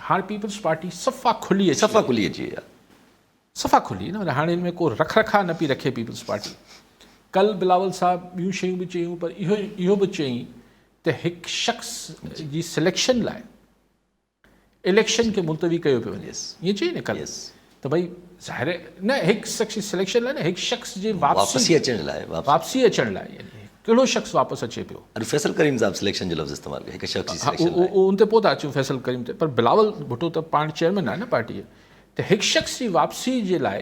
هاڻ peoples party صفا کلي اچي صفا کلي اچي وئي آهي. صفا کلي نه هاڻي ان ۾ ڪو رک رکاء نه پئي رکي پيپلز پارٽي. ڪل بلاول صاحب ٻيون شيون به چيون پر اهو اهو به چيائين ته هڪ شخص جي سليڪشن لاء اليڪشن کي ملتوي ڪيو پيو وڃي ائين چئي نه ڪل ته ڀئي ظاهر نه هڪ شخص جي سليڪشن لاء نه هڪ شخص جي واپسي اچڻ لاء واپسي اچڻ لاء يعني ڪهڙو شخص واپس اچي پيو. اري فيصل ڪريم صاحب سليڪشن جو لفظ استعمال ڪيو هڪ شخص جي سليڪشن لاء. ان تي پوء ٿا اچون فيصل ڪريم تي پر بلاول ڀٽو ته پاڻ چيئرمين آهي نه پارٽي جو ته هڪ شخص جي واپسي جي لاء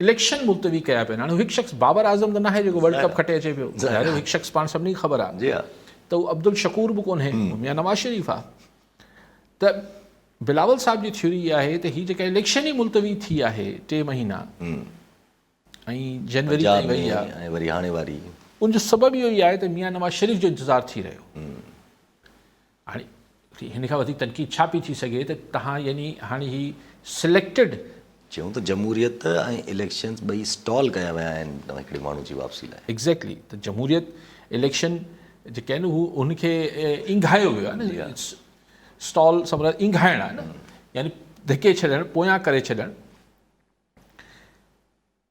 اليڪشن ملتوي ڪيا پيا آهن. هاڻي هو هڪ شخص بابر اعظم ته ناهي جيڪو ورلڊ ڪپ کٽي اچي پيو. ظاهر هو هڪ شخص پاڻ سڀني کي خبر آهي ته هو عبدالشڪور به ڪونهي، هو ميان نواز شريف آهي. ته بلاول صاحب جي ٿيوري اها آهي ته هي جيڪا اليڪشن ئي ملتوي ٿي آهي ٽي مهينا ۽ جنوري تائين وئي آهي ۽ وري هاڻي واري ان جو سبب اهو ئي آهي ته ميان نواز شريف جو انتظار ٿي رهيو. هاڻي هن کان وڌيڪ تنقيد ڇا پئي ٿي سگهي ته تهان يعني هاڻي هي سليڪٽيڊ. چيون ته جمهوريت ۽ اليڪشنز ٻئي اسٽال ڪيا ويا آهن هڪڙي ماڻهو جي واپسي لاء. ايگزيڪٽلي ته جمهوريت اليڪشن جيڪي آهن هو ان کي اينگهايو ويو آهي نه اسٽال سمجهه اينگهائڻ آهي نه يعني ڌڪي ڇڏڻ پويان ڪري ڇڏڻ.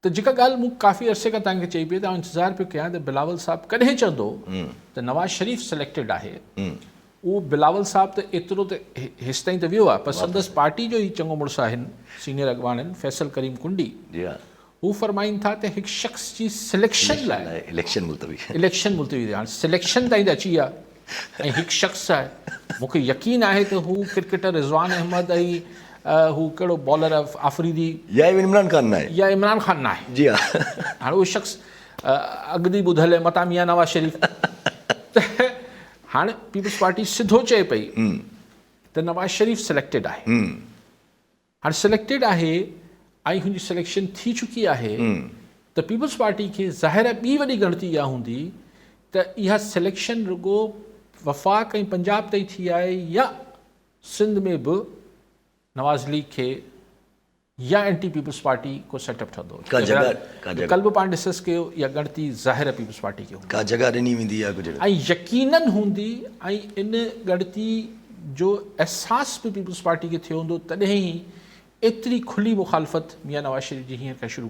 ته جيڪا ڳالهه مون ڪافي عرصي کان توهان کي چئي پئي ته آئون انتظار پيو ڪيان ته بلاول صاحب ڪڏهن چوندو ته نواز شريف سليڪٽيڊ آهي اهو بلاول صاحب ته ايترو ته هيستائين ته ويو آهي پر سندس پارٽي جو ئي چڱو مڙس آهن سينيئر اڳواڻ آهن فيصل ڪريم ڪنڊي هو فرمائين ٿا ته هڪ شخص جي سليڪشن لاء اليڪشن ملتوي اليڪشن ملتوي ٿي هاڻي سليڪشن تائين ته اچي ويا ۽ هڪ شخص آهي مون کي يقين آهي ته هو ڪرڪيٽر رضوان احمد ۽ هو ڪهڙو بالر آفريدي يا عمران خان ناهي يا عمران خان ناهي جي ها هاڻي اهو شخص اڳ the ٻڌل آهي متان ميان نواز شريف ته هاڻي پيپلز پارٽي سڌو چئي پئي ته نواز شريف سليڪٽيڊ آهي هاڻ سليڪٽيڊ آهي ۽ هن جي سليڪشن ٿي چڪي آهي ته پيپلز پارٽي کي ظاهر آهي ٻي وڏي ڳڻتي اها هوندي ته اها سليڪشن رڳو وفاق ۽ پنجاب تائين ٿي آهي يا سنڌ ۾ به نواز ليگ کي يا اينٽي پيپلز پارٽي ڪو سيٽ اپ ٺهندو. ڪل به پاڻ ڊسڪس ڪيو اها ڳڻتي ظاهر آهي پيپلز پارٽي کي هوندي. ڪا جڳهه ڏني ويندي يا ڪجهه. ۽ يقينن هوندي ۽ ان ڳڻتي جو احساس به پيپلز پارٽي کي ٿيو هوندو تڏهن ئي ايتري کلي مخالفت ميان نواز شريف جي هينئر کان شروع ڪري.